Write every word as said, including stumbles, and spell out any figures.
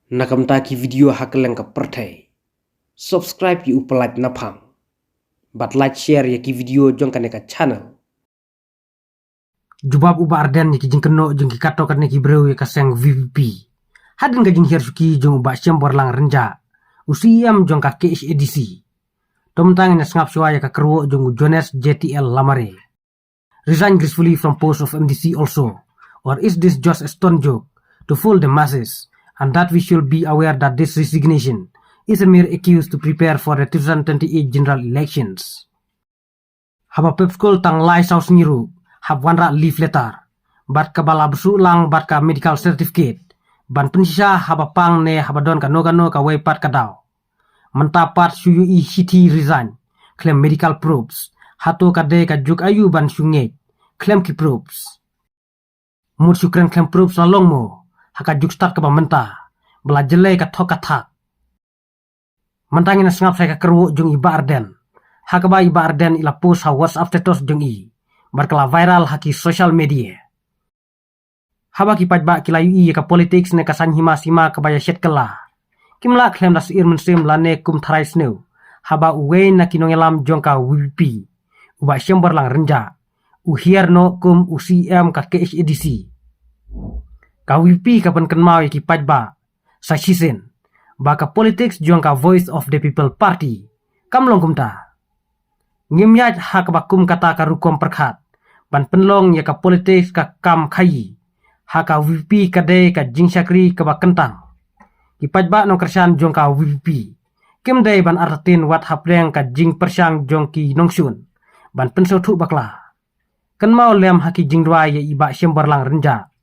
Na ka bynta ki video ha kylleng ka pyrthei, subscribe ïa u Pyllait Naphang bad like, share ïa ki video jong kane ka channel. Jubab u Bah Ardent ïa ki jingkynnoh jong ki katto katne ki briew ïa ka seng VPP. Hadien ka jinghiar shuki jong u Bah Shemborlang Rynjah, u CEM jong ka KHADC, to mynta ngin ïa sngap shuwa ïa ka kyrwoh jong u Jones JTL Lamare. Resign gracefully from post of MDC also, or is this just a stone joke to fool the masses, and that we should be aware that this resignation is a mere excuse to prepare for the two thousand twenty-eight general elections? Haba pep skul tang lai saw sngi ruh, hap wanrah leave letter bad kaba la bsuh lang bad ka medical certificate ban pynshisha haba pang ne haba don kano kano kawei pat ka daw. Mynta pat shu ïohi shithi resign khlem medical proofs. Hato ka dei ka juk aïu ban shu ngeit khlem ki proofs? Mut shu kren khlem proofs la long mo ha ka juk stad kaba mynta, ba la jyllei ka thok ka thak. Mynta ngin ïa sngap sa ïa ka kyrwoh jong i Bah Ardent, ha kaba i Bah Ardent i la post ha WhatsApp status jong i bad ka la viral ha ki social media. Haba ki paidbah ki la ïohi ïa ka politics ne ka saiñ hima sima kaba ïa shet kylla, kim lah khlem da syier mynsiem lane kum tharai sniew haba uwei na ki nongïalam jong ka VPP, u Bah Shemborlang Rynjah, u hiar noh kum u CEM ka KHADC. Ka VPP ka pynkynmaw ïa ki paidbah sa shisien ba ka politics jong ka Voice of the People Party kam long kumta. Ngim ïaid ha kaba kum kata ka rukom pyrkhat ban pynlong ïa ka politics ka kam khaïi. Ha ka VPP ka dei ka jingshakri kaba kyntang. Ki paidbah nongkyrshan jong ka VPP kim dei ban artatien wat hapdeng ka jingpyrshang jong ki nongshun ban pynsngewthuh bakla. Kynmaw lem ha ki jingduwai ïa i Bah Shemborlang Rynjah